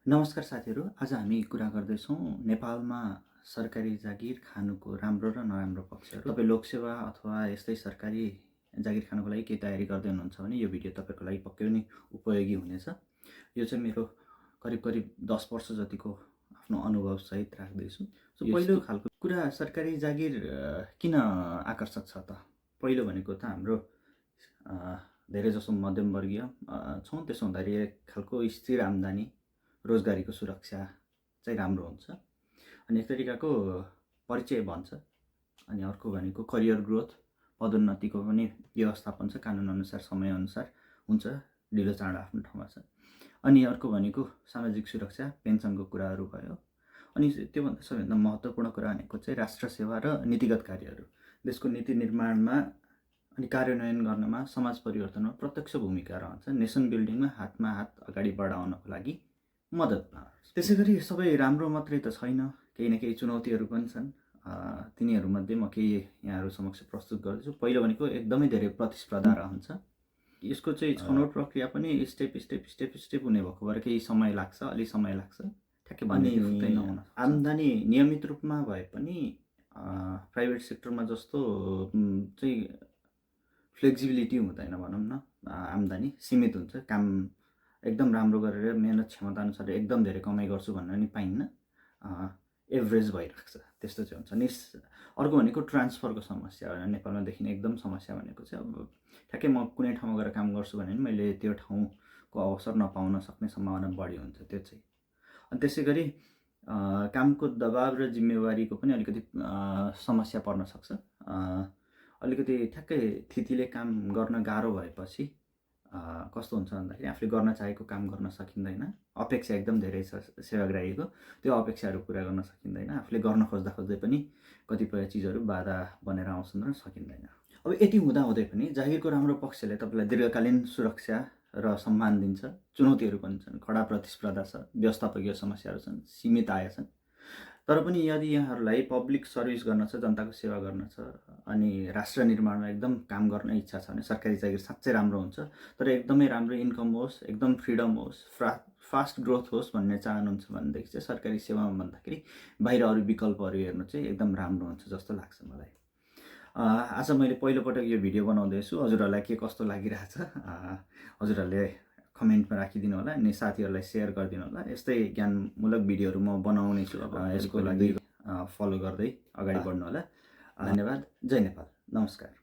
नमस्कार साथीहरू, आज हामी कुरा गर्दैछौँ नेपालमा सरकारी जागिर खानुको राम्रो र नराम्रो पक्षहरू। तपाईँ लोकसेवा अथवा यस्तै सरकारी जागिर खानुको लागि केही तयारी गर्दै हुनुहुन्छ भने यो भिडियो तपाईँको लागि पक्कै पनि उपयोगी हुनेछ। यो चाहिँ मेरो करिब 10 वर्ष जतिको आफ्नो अनुभवसहित राख्दैछु। सो पहिलो खालको कुरा, सरकारी जागिर किन आकर्षक छ त? पहिलो भनेको त हाम्रो धेरैजसो मध्यमवर्गीय छौँ, त्यसो हुँदाखेरि एक खालको स्थिर आम्दानी, रोजगारीको सुरक्षा चाहिँ राम्रो हुन्छ। अनि एक तरिकाको परिचय भन्छ। अनि अर्को भनेको करियर ग्रोथ, पदोन्नतिको पनि व्यवस्थापन छ, कानुनअनुसार समयअनुसार हुन्छ, ढिलो चाँडो आफ्नो ठाउँमा छ। अनि अर्को भनेको सामाजिक सुरक्षा, पेन्सनको कुराहरू भयो। अनि त्योभन्दा सबैभन्दा महत्त्वपूर्ण कुरा भनेको चाहिँ राष्ट्र सेवा र नीतिगत कार्यहरू, देशको नीति निर्माणमा अनि कार्यान्वयन गर्नमा, समाज परिवर्तनमा प्रत्यक्ष भूमिका रहन्छ। नेसन बिल्डिङमा हातमा हात अगाडि बढाउनको लागि मद्दत पाउँछ। त्यसैगरी सबै राम्रो मात्रै त छैन, केही न केही चुनौतीहरू पनि छन्। तिनीहरूमध्ये म केही यहाँहरू समक्ष प्रस्तुत गर्दैछु। पहिलो भनेको एकदमै धेरै प्रतिस्पर्धा रहन्छ। यसको चाहिँ छनौट प्रक्रिया पनि स्टेप हुने भएको भएर केही समय लाग्छ, अलि समय लाग्छ। ठ्याक्कै भन्ने फुत्तै नहुन सक्छ। आम्दानी नियमित रूपमा भए पनि प्राइभेट सेक्टरमा जस्तो चाहिँ फ्लेक्सिबिलिटी हुँदैन भनौँ न। आम्दानी सीमित हुन्छ, काम एकदम राम्रो गरेर मेहनत क्षमता अनुसार एकदम धेरै कमाइ गर्छु भन्न नि पाइन्न, एभरेज भइरहेको छ, त्यस्तो चाहिँ हुन्छ नि। अर्को भनेको ट्रान्सफरको समस्या, नेपालमा देखिने एकदम समस्या भनेको चाहिँ अब ठ्याक्कै म कुनै ठाउँमा गएर काम गर्छु भने पनि मैले त्यो ठाउँको अवसर नपाउन सक्ने सम्भावना बढी हुन्छ। त्यो चाहिँ अनि त्यसै गरी कामको दबाब र जिम्मेवारीको पनि अलिकति समस्या पर्न सक्छ। अलिकति ठ्याक्कै थितिले काम गर्न गाह्रो भएपछि कस्तो हुन्छ भन्दाखेरि आफूले गर्न चाहेको काम गर्न सकिँदैन। अपेक्षा एकदम धेरै छ सेवाग्राहीको, त्यो अपेक्षाहरू पुरा गर्न सकिँदैन। आफूले गर्न खोज्दै पनि कतिपय चिजहरू बाधा बनेर आउँछन् र सकिँदैन। अब यति हुँदाहुँदै पनि जागिरको राम्रो पक्षले तपाईँलाई दीर्घकालीन सुरक्षा र सम्मान दिन्छ। चुनौतीहरू पनि छन्, कडा प्रतिस्पर्धा छ, व्यवस्थापकीय समस्याहरू छन्, सीमित आय छन्। तर पनि यदि यहाँहरूलाई पब्लिक सर्भिस गर्न छ, जनताको सेवा गर्न छ अनि राष्ट्र निर्माणमा एकदम काम गर्ने इच्छा छ भने सरकारी जागिर साँच्चै राम्रो हुन्छ। तर एकदमै राम्रो इन्कम होस्, एकदम फ्रिडम होस्, फास्ट ग्रोथ होस् भन्ने चाहनुहुन्छ भनेदेखि चाहिँ सरकारी सेवामा भन्दाखेरि बाहिर अरू विकल्पहरू हेर्नु चाहिँ एकदम राम्रो हुन्छ जस्तो लाग्छ मलाई। आज मैले पहिलोपटक यो भिडियो बनाउँदैछु। हजुरहरूलाई के कस्तो लागिरहेछ हजुरहरूले कमेन्टमा राखिदिनु होला, अनि साथीहरूलाई सेयर गरिदिनु होला। यस्तै ज्ञानमूलक भिडियोहरू म बनाउने छु। अब यसको लागि फलो गर्दै अगाडि बढ्नु होला। धन्यवाद। जय नेपाल। नमस्कार।